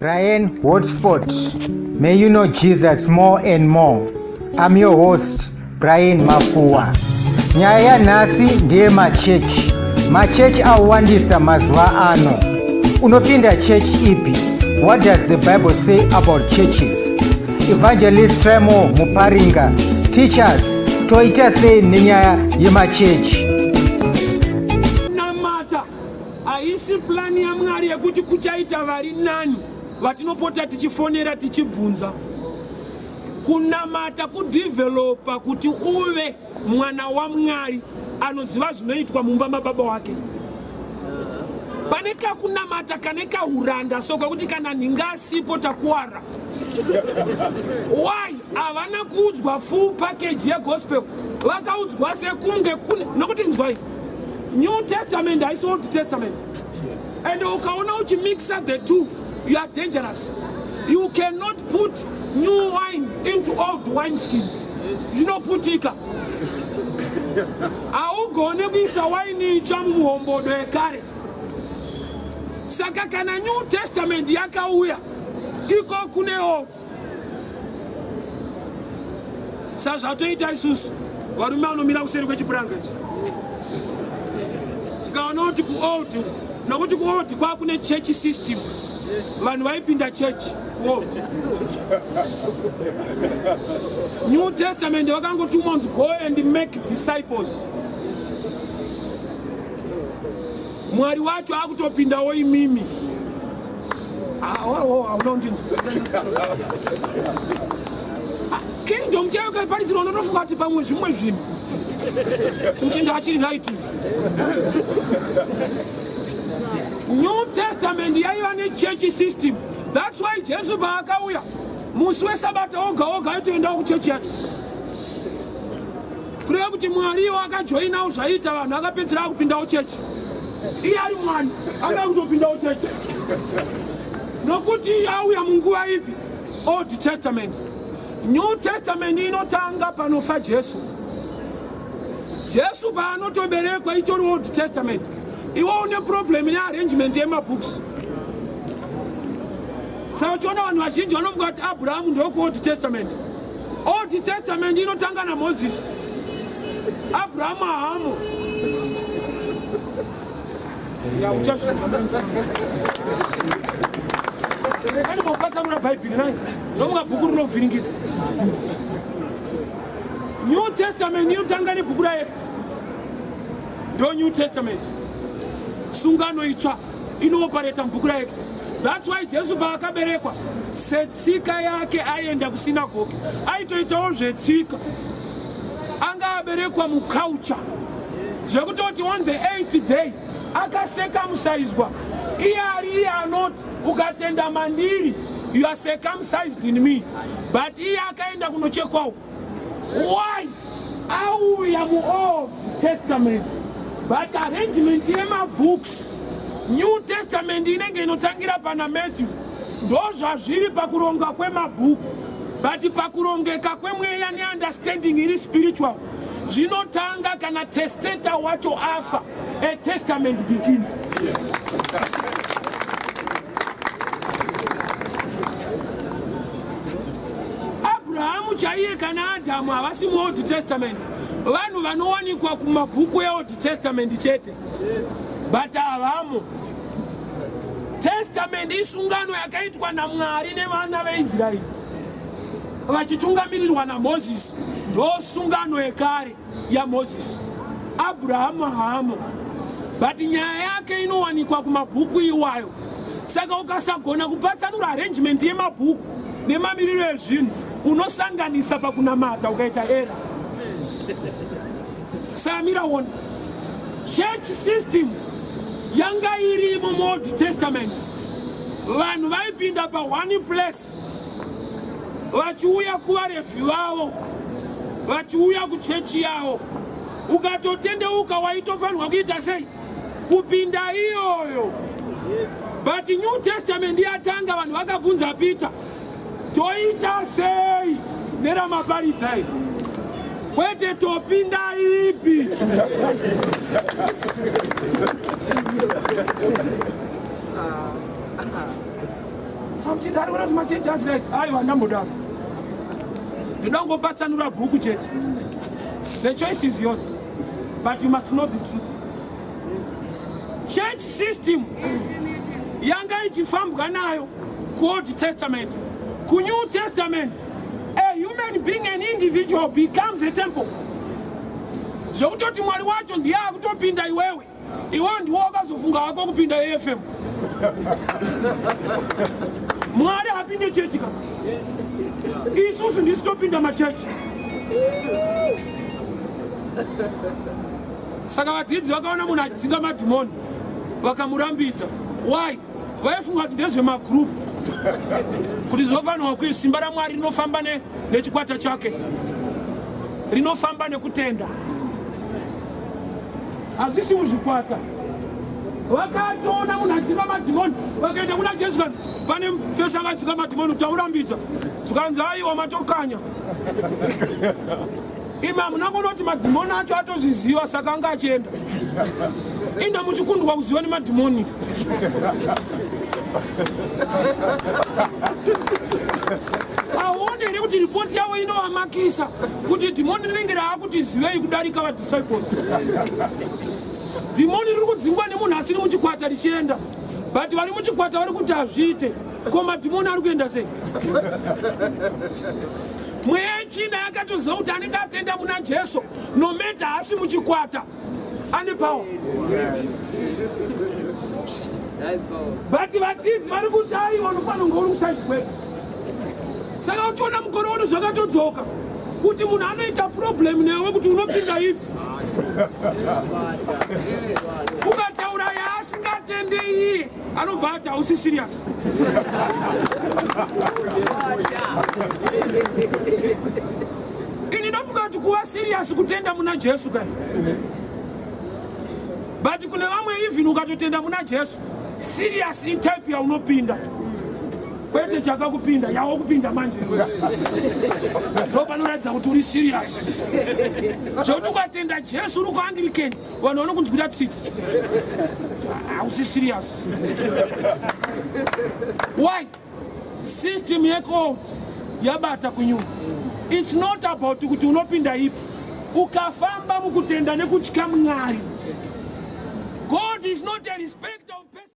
Brian Hotspot. May you know Jesus more and more. I'm your host, Brian Mafuwa. Nyaya yanhasi ndeye machechi. Machechi awandisa mazuva ano. Unopinda chechi ipi? What does the Bible say about churches? Evangelist Tremo Muparinga, teachers, toita sei nenyaya yemachechi? Namata haisi plani yaMwari yekuti kuchaita vari nani vatinopota tichifonera tichibvunza. Kunamata kudhivhelopa kuti uve mwana waMwari anoziva zvinoitwa mumba mababa wake. Pane kakunamata kane kahuranda so kakuti kana nhinga asipo takuwara. Why? Havana kuudzwa full package yegospel, vakaudzwa sekunge kune nokuti nzwai New Testament haisi Old Testament, and ukaona uchimixa the two you are dangerous. You cannot put new wine into old wine skins, zvinoputika. Haugone kuisa waini itsva mumuhombodo yekare. Saka kana New Testament yakauya iko kune old, sazvatoita isusu varume vanomira kuseri kwechipuranga ichi, tikaona kuti kuold, nokuti kuold kwakune church system, vanhu vaipinda church kuold. New Testament vakangotumwa kunzi go and make disciples. Mwari wacho akutopindawo imimi. Hauna kundinzwa. Kingdom chaiyo kaiparidzirwa unotofunga kuti pamwe zvimwe zvinhu timuchenda achiri right. New Testament yaiva nechurch system. That's why Jesu paakauya musi wesabata oga oga aitoendawo kuchechi yacho, kureva kuti Mwari iwo akajoinawo zvaiita vanhu, akapedzera akupindawo chechi. Iye ari Mwari anga kutopindawo chechi, nokuti auya munguva ipi? Old Testament. New Testament inotanga panofa Jesu. Jesu paanotoberekwa itori Old Testament. Iwe une problem nearrangement yemabooks. Saka uchiona vanhu vazhinji vanofunga kuti Abrahamu ndokuOld Testament. Old Testament inotanga naMoses, Abrahamu ahamo. Ya uchazvinzwa andimopatsanura Bhaibheri nai nomuka bhuku rinovhiringidza. New Testament inotanga nebhuku raActs, ndo New Testament, sungano itsva inoopareta mubhuku raActs. That's why Jesu paakaberekwa setsika yake aienda kusinagoge, aitoitawo zvetsika, anga aberekwa muculture, zvekutoti on the eighth day akasekamusaizwa. Iye ari iye anoti ukatenda mandiri you are circumcised in me, but iye akaenda kunochekwawo. Why? Auya muOld Testament, but arrangement yemabooks, New Testament inenge inotangira pana Matthew. Ndozvazviri pakuronga kwemabhuku, but pakurongeka kwemweya neunderstanding iri spiritual zvinotanga kana testator wacho afa. A testament begins. Abrahamu chaiye kana Adhamu havasi muOld Testament. Vanhu vanowanikwa kumabhuku eOld Testament chete, but havamo. Testament isungano yakaitwa naMwari nevana veIsraeri vachitungamirirwa naMozisi, ndo sungano yekare yaMozisi. Abrahamu haamo, but nyaya yake inowanikwa kumabhuku iwayo. Saka ukasagona kupatsanura arrangement yemabhuku nemamiriro ezvinhu, unosanganisa pakunamata, ukaita era. Samira wona church system yanga irimo muOld Testament. Vanhu vaipinda paone place vachiuya kuvarevhi vavo, vachiuya kuchechi yavo. Ukatotendeuka waitofanirwa kuita sei? Kupinda iyoyo. But New Testament yatanga, vanhu vakabvunza Peter, toita sei neramaparidza iri? Kwete topinda ipi? Samuchiti ari kuona kuti machechi asi right. Aiwa, ndambodaro. Ndoda kungopatsanura bhuku chete. The choice is yours, but you must know the truth. Church system yanga ichifambwa nayo kuOld Testament. KuNew Testament, a human being, an individual, becomes a temple, zvekutoti Mwari wacho ndiye akutopinda iwewe. Iwewe ndiwo wakazofunga wako kupinda AFM. Mwari hapinde chechi ka. Isusu ndisi topinda machechi. Saka vadzidzi vakaona munhu achidzinga madhimoni, vakamurambidza. Why? Vaifunga kuti ndezvemagroup, kuti zvinofanirwa kui simba raMwari rinofamba nechikwata chake, rinofamba nekutenda, hazvisi muzvikwata. Vakatoona munhu adzinga madhimoni, vakaenda kuna Jesu, kanzi pane fesi akadzinga madhimoni, taurambidza. Zvikanzi aiwa, matokanya imi, hamuna kuona kuti madzimoni acho atozviziva, saka anga achienda. Inda muchikundwa kuziva nemadhimoni. Aone here kuti ripoti yavo inovamakisa kuti dhimoni rinenge raakuti zivei kudarika vadisciples? Dhimoni riri kudzingwa nemunhu asiri muchikwata richienda, but vari muchikwata vari kuti hazviite. Ko madhimoni ari kuenda sei? Mweya yetsvina yakatoziva kuti anenge atenda muna Jesu, no matter haasi muchikwata, ane power. But vadzidzi vari kuti aiwa, unofanira kunge uri kuside kwedu. Saka uchiona mukore uno zvakatodzoka kuti munhu anoita problem newe kuti unopinda ipi. Ukataura yaasingatende iye, anobva ati hausi serious. Ini ndofunga kuti kuva serious kutenda muna Jesu kai, but kune vamwe, even ukatotenda muna Jesu, serious itype yaunopinda, kwete chakakupinda, yawokupinda manje ndo panoratidza kuti uri serious. Zvekuti ukatenda Jesu uri kuAnglican, vanhu vanokunzwira tsitsi, hausi serious. Why? System yekuold yabata kunew. It's not about kuti unopinda ipi. Ukafamba mukutenda nekutya Mwari, God is not a respect